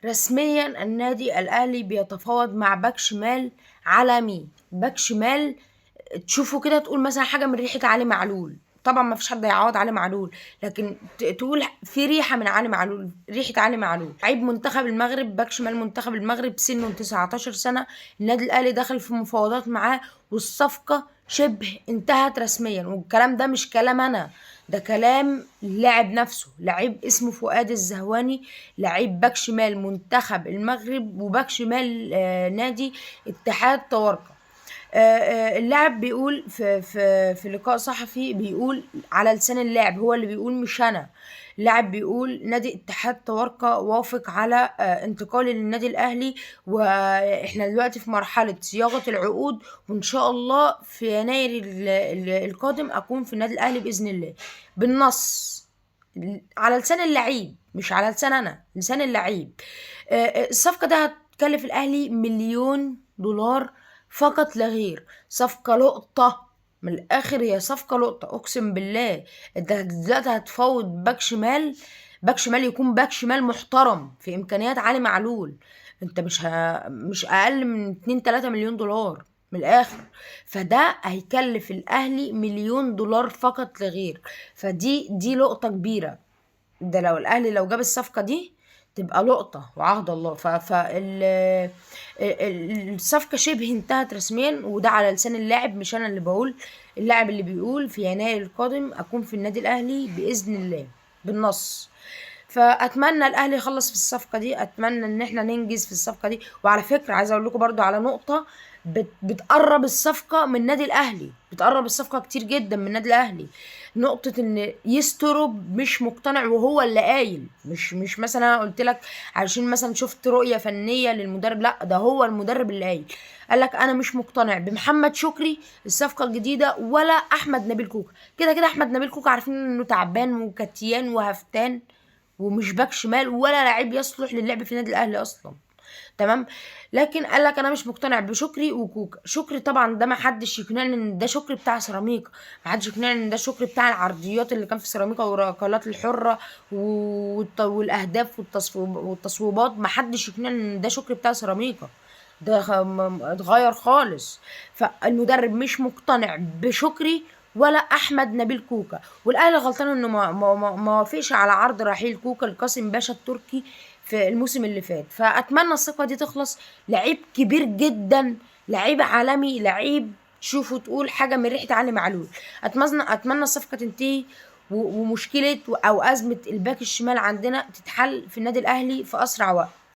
رسميا النادي الأهلي بيتفاوض مع باك شمال عالمي. باك شمال تشوفه كده تقول مثلا حاجة من ريحة علي معلول. طبعا ما فيش حد هيعوض علي معلول، لكن تقول في ريحة من علي معلول، ريحة علي معلول. لعيب منتخب المغرب، باك شمال منتخب المغرب، سنة 19 سنة. النادي الأهلي دخل في مفاوضات معاه والصفقة شبه انتهت رسميا. والكلام ده مش كلام أنا، ده كلام اللاعب نفسه، لعيب اسمه فؤاد الزهواني، لعيب باك شمال منتخب المغرب وباك شمال نادي اتحاد طوارقة. اللاعب بيقول في لقاء صحفي، بيقول على لسان اللاعب، هو اللي بيقول مش أنا. اللاعب بيقول نادي اتحاد طوارقة وافق على انتقالي للنادي الأهلي، وإحنا دلوقتي في مرحلة صياغة العقود، وإن شاء الله في يناير القادم أكون في النادي الأهلي بإذن الله. بالنص على لسان اللعيب، مش على لسان أنا، لسان اللعيب. الصفقة ده هتكلف الأهلي $1,000,000 فقط لا غير. صفقة لقطة من الآخر، هي صفقة لقطة أقسم بالله. أنت دلوقتي هتفاوض باك شمال، باك شمال يكون باك شمال محترم في إمكانيات علي معلول، أنت مش أقل من 2-3 مليون دولار من الآخر. فده هيكلف الأهلي $1,000,000 فقط لا غير. فدي لقطة كبيرة. ده لو الأهلي جاب الصفقة دي تبقى لقطة وعهد الله. الصفقة شبه انتهت رسميا، وده على لسان اللاعب مش أنا اللي بقول، اللاعب اللي بيقول في يناير القادم أكون في النادي الأهلي بإذن الله بالنص. فأتمنى الأهلي يخلص في الصفقة دي، أتمنى إن احنا ننجز في الصفقة دي. وعلى فكرة عايزة أقول لكم برضو على نقطة بتقرب الصفقة من النادي الأهلي، بتقرب الصفقة كتير جدا من النادي الأهلي. نقطة إن يستروب مش مقتنع، وهو اللي قايل، مش مثلا أنا قلت لك عشان مثلا شفت رؤية فنية للمدرب، لا ده هو المدرب اللي قايل، قال لك أنا مش مقتنع بمحمد شكري الصفقة الجديدة ولا أحمد نبيل كوكا. كده كده أحمد نبيل كوكا عارفين إنه تعبان وكتيان وهفتان ومش باك شمال ولا لعيب يصلح للعب في النادي الأهلي أصلا، تمام. لكن قال لك انا مش مقتنع بشكري وكوكا. شكري طبعا ده ما حدش يقنعني ان ده شكري بتاع سيراميكا، ما حدش يقنعني ان ده شكري بتاع العرضيات اللي كان في سيراميكا والركلات الحرة والاهداف والتصويبات، ما حدش يقنعني ان ده شكري بتاع سيراميكا، ده اتغير خالص. فالمدرب مش مقتنع بشكري ولا احمد نبيل كوكا، والاهلي غلطان انه ما وافقش على عرض رحيل كوكا لقاسم باشا التركي في الموسم اللي فات. فاتمنى الصفقة دي تخلص. لعيب كبير جدا، لعيب عالمي، لعيب تشوفه تقول حاجة من ريحه علي معلول. اتمنى الصفقة تنتهي ومشكلة او ازمة الباك الشمال عندنا تتحل في النادي الاهلي في اسرع وقت.